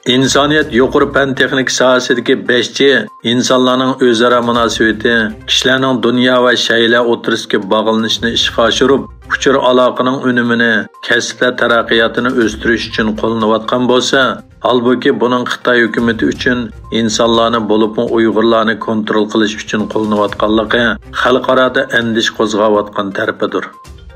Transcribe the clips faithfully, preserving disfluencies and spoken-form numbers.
ئىنسانىيەت يۇقىرى پەن تېخنىكا ساھەسىدىكى بەش جى ئىنسانلارنىڭ ئۆزئارا مۇناسىۋىتى، كىشىلەرنىڭ دۇنيا ۋە شەيئىلەر ئوتتۇرىسىدىكى باغلىنىشىنى ئىشقا ئاشۇرۇپ، ئۇچۇر ئالاقىنىڭ ئۈنۈمىنى، كەسىپلەر تەرەققىياتىنى ئۆستۈرۈش ئۈچۈن قوللىنىۋاتقان بولسا، ھالبۇكى، بۇنىڭ خىتاي ھۆكۈمىتى ئۈچۈن ئىنسانلارنى، بولۇپمۇ ئۇيغۇرلارنى كونترول قىلىش ئۈچۈن قوللىنىۋاتقانلىقى خەلقئارادا ئەندىشە قوزغاۋاتقان تەرىپىدۇر.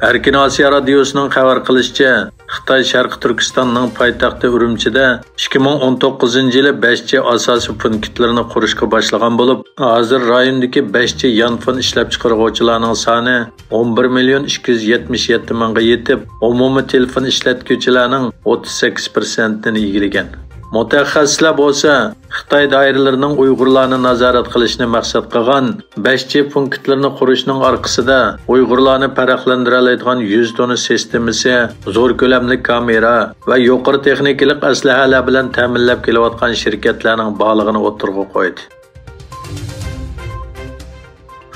ئەركىن ئاسىيا رادىيوسىنىڭ خەۋەر قىلىشىچە، خىتاي شەرقىي تۈركىستاننىڭ پايتەختى ئۈرۈمچىدە ئىككى مىڭ ئون توققۇزىنچى يىلى بەش جى ئاساسىي پونكىتلىرىنى قۇرۇشقا باشلىغان بولۇپ، ھازىر رايوندىكى بەش جى يانفون ئىشلەپچىقارغۇچىلارنىڭ سانى ئون بىر مىليون ئىككى يۈز يەتمىش يەتتە مىڭغا يېتىپ، ئومۇمىي تېلېفون ئىشلەتكۈچىلەرنىڭ ئوتتۇز سەككىز پىرسەنتىنى ئىگىلىگەن. مۇتەخەسسىسلەر بولسا، خىتاي دائىرىلىرىنىڭ ئۇيغۇرلارنى نازارەت قىلىشنى مەقسەت قىلغان بەش جى پونكىتلىرىنى قۇرۇشنىڭ ئارقىسىدا ئۇيغۇرلارنى پەرقلەندۈرەلەيدىغان يۈز دونە سىستېمىسى، زور كۆلەملىك كامېرا ۋە يۇقىرى تېخنىكىلىق ئەسلىھەلەر بىلەن تەمىنلەپ كېلىۋاتقان شىركەتلەرنىڭ بارلىقىنى ئوتتۇرىغا قويدى.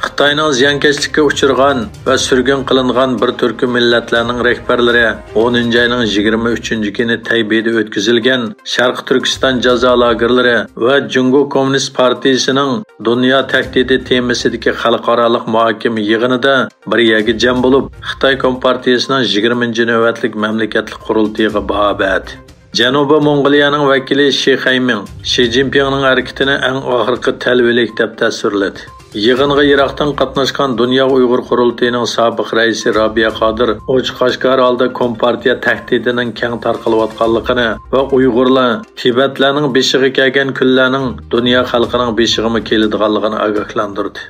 خىتاينىڭ زىيانكەشلىككە ئۇچرىغان ۋە سۈرگۈن قىلىنغان بىر تۈركۈم مىللەتلەرنىڭ رەھبەرلىرى ئونىنچى ئاينىڭ يىگىرمە ئۈچىنچى كۈنى تەيبېيدە ئۆتكۈزۈلگەن شەرقىي تۈركىستان جازا لاگېرلىرى ۋە جۇڭگو كوممۇنىست پارتىيىسىنىڭ دۇنيا تەھدىتى تېمىسىدىكى خەلقئارالىق مۇھاكىمە يىغىنىدا بىر يەرگە جەم بولۇپ، خىتاي كومپارتىيىسىنىڭ يىگىرمىنچى نۆۋەتلىك مەملىكەتلىك قۇرۇلتىيىغا باھا بەردى. جەنۇبىي موڭغۇلىيەنىڭ ۋەكىلى شى خەيمىڭ شى جىنپىڭنىڭ ھەرىكىتىنى ئەڭ ئاخىرقى تەلۋىلىك دەپ تەسۋىرلىدى. يىغىنغا يىراقتىن قاتناشقان دۇنيا ئۇيغۇر قۇرۇلتىيىنىڭ سابىق رەئىسى رابىيە قادىر ئوچۇق-ئاشكارا ھالدا كومپارتىيە تەھدىتىنىڭ كەڭ تارقىلىۋاتقانلىقىنى ۋە ئۇيغۇرلار تىبەتلەرنىڭ بېشىغا كەلگەن كۈنلەرنىڭ دۇنيا خەلقىنىڭ بېشىغىمۇ كېلىدىغانلىقىنى ئاگاھلاندۇردى.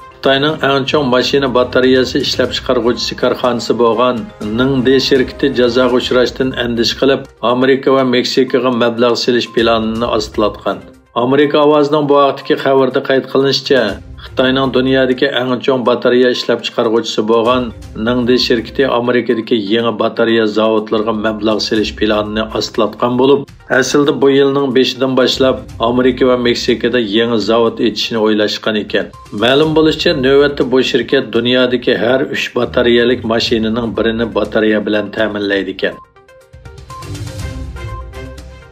خىتاينىڭ ئەڭ چوڭ ماشىنا باتارېيەسى ئىشلەپچىقارغۇچىسى كارخانىسى بولغان نىڭدې شىركىتى جازاغا ئۇچراشتىن ئەندىشە قىلىپ، ئامېرىكا ۋە مېكسىكىغا مەبلەغ سېلىش پىلانىنى ئاستىلاتقان. ئامېرىكا ئاۋازىنىڭ بۇ ھەقتىكى خەۋىرىدە قەيت قىلىنىشىچە، خىتاينىڭ دۇنيادىكى ئەڭ چوڭ باتارېيە ئىشلەپچىقارغۇچىسى بولغان نىڭدې شىركىتى ئامېرىكىدىكى يېڭى باتارېيە زاۋۇتلىرىغا مەبلەغ سېلىش پىلانىنى ئاستىلاتقان بولۇپ، ئەسلىدە بۇ يىلنىڭ بېشىدىن باشلاپ ئامېرىكا ۋە مېكسىكىدا يېڭى زاۋۇت ئېچىشنى ئويلاشقان ئىكەن. مەلۇم بولۇشىچە، نۆۋەتتە بۇ شىركەت دۇنيادىكى ھەر ئۈچ باتارېيەلىك ماشىنىنىڭ بىرىنى باتارېيە بىلەن تەمىنلەيدىكەن.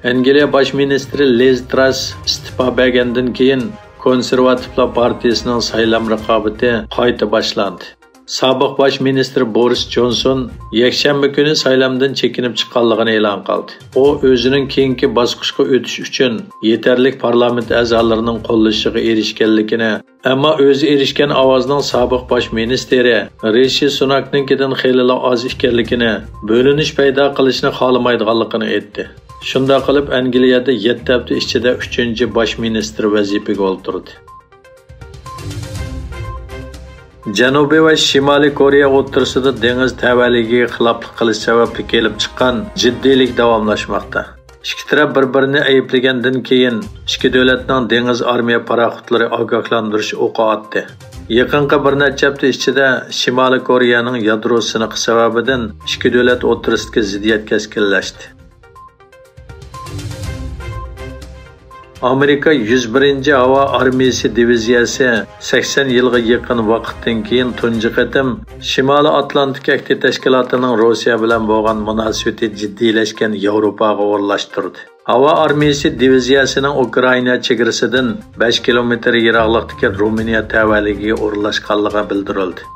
ئەنگلىيە باش مىنىستىرى لىز تراس ئىستېپا بەرگەندىن كېيىن، كونسېرۋاتىپلار پارتىيىسىنىڭ سايلام رىقابىتى قايتا باشلاندى. سابىق باش مىنىستىر بورىس جونسون يەكشەنبە كۈنى سايلامدىن چېكىنىپ چىققانلىقىنى ئېلان قىلدى. ئۇ ئۆزىنىڭ كېيىنكى باسقۇچقا ئۆتۈش ئۈچۈن يېتەرلىك پارلامېنت ئەزالىرىنىڭ قوللىشىغا ئېرىشكەنلىكىنى، ئەمما ئۆزى ئېرىشكەن ئاۋازنىڭ سابىق باش مىنىستىرى رىشى سۇناكنىڭكىدىن خېلىلا ئاز ئىكەنلىكىنى، بۆلۈنۈش پەيدا قىلىشنى خالىمايدىغانلىقىنى ئېيتتى. شۇنداق قىلىپ، ئەنگلىيەدە يەتتە ھەپتە ئىچىدە ئۈچىنچى باش مىنىستىر ۋەزىپىگە ئولتۇردى. جەنۇبىي ۋە شىمالىي كورېيە ئوتتۇرىسىدا دېڭىز تەۋەلىكىگە خىلاپلىق قىلىش سەۋەبلىك كېلىپ چىققان جىددىيلىك داۋاملاشماقتا. ئىككى تەرەپ بىر-بىرىنى ئەيىبلىگەندىن كېيىن، ئىككى دۆلەتنىڭ دېڭىز ئارمىيە پاراخوتلىرى ئاگاھلاندۇرۇش ئوقى ئاتتى. يېقىنقى بىر نەچچە ھەپتە ئىچىدە شىمالىي كورېيەنىڭ يادرو سىنىقى سەۋەبىدىن ئىككى دۆلەت ئوتتۇرىسىدىكى زىددىيەت كەسكىنلەشتى. ئامېرىكا يۈز بىرىنچى ھاۋا ئارمىيىسى دىۋىزىيەسى سەكسەن يىلغا يېقىن ۋاقىتتىن كېيىن تۇنجى قېتىم شىمالىي ئاتلانتىك ئەھدى تەشكىلاتىنىڭ روسىيە بىلەن بولغان مۇناسىۋىتى جىددىيلەشكەن ياۋروپاغا ئورۇنلاشتۇردى. ھاۋا ئارمىيىسى دىۋىزىيەسىنىڭ ئۇكرائىنا چېگرىسىدىن بەش كىلومېتىر يىراقلىقتىكى رومىنىيە تەۋەلىكىگە ئورۇنلاشقانلىقى بىلدۈرۈلدى.